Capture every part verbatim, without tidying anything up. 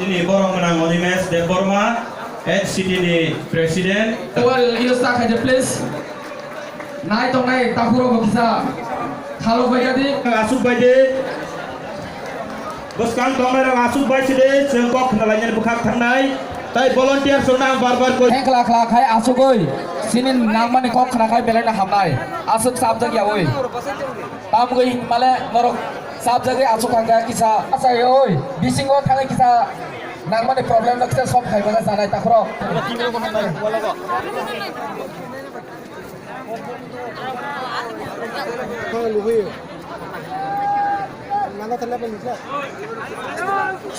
Chini borok gwnang Animesh Debbarma, H C D ni president. Well, you start at the place. Nai tongnai takhurok kisa khalok bai gadi. Asuk bai de. Bwskang tongnai rok asuk bai sidi, chwng kok khna lainani bwkhak thangnai. Tai volunteer songna ang bar bar koi. Hengkla kla khai asugoi. Sini nangmani kok khna khai belai na hamnai. Asuk sabjak yaoi. Tamgoi hingmale norok sabjagwi asuk thangkha kisa. Asai oi, bisingo thangwi kisa nangmani problem no kisa solve khai mano sanai takhurok.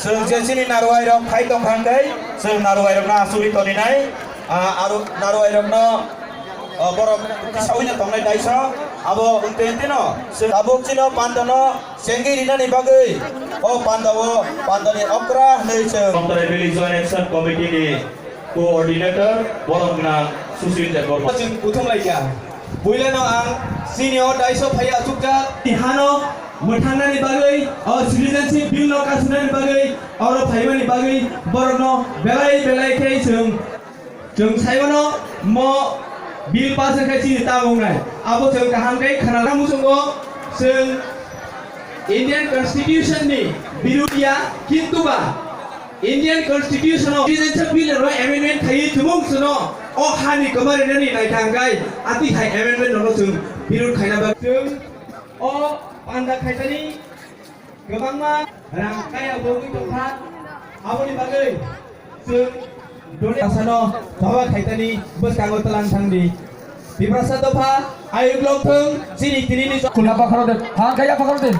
Chwng je chini narwai rok phai tong kha hwnkhe, chwng narwai rokno asugwi toninai, ah, aro narwai rokno, ah, borok kisa uina tongnai daisa, abo wngte wngte no, chwng tabuk chino pandano Chengwi rinani bagwi o pandao, pandani okra hwnwi chwng. Amtarai Valley Joint Action Committee ni coordinator, borok gwnang Sushil Debbarma. Chwng kuthum laikha. Builano ang chini o daiso phaiya achukjak. Hano mwthangnani bagwi, o citizenship bill no kasunani bagwi, oro phaimani bagwi borokno belai belai khe chwng Chwng sai mano, mo bill pass wngkha chini tamo wngnai. Abo chwng kaham khe khna muchungo, chwng Indian Constitution ni birud ya, kintu ba Indian Constitution o citizenship bill ro amendment khaiwi tumung chwngno o hani kwmari nani naithang khai ati hai amendment no chwng birud khaina ba chwng o panda khaitani Kwbangma rang kaya bo wngwi tongkha, aboni bagwi chwng donate asano choba khaitani bwskango twlang thangdi. Tiprasa dopha ayuk lok thung chini tinini khulna pakharo de, ha kaya pakharo de.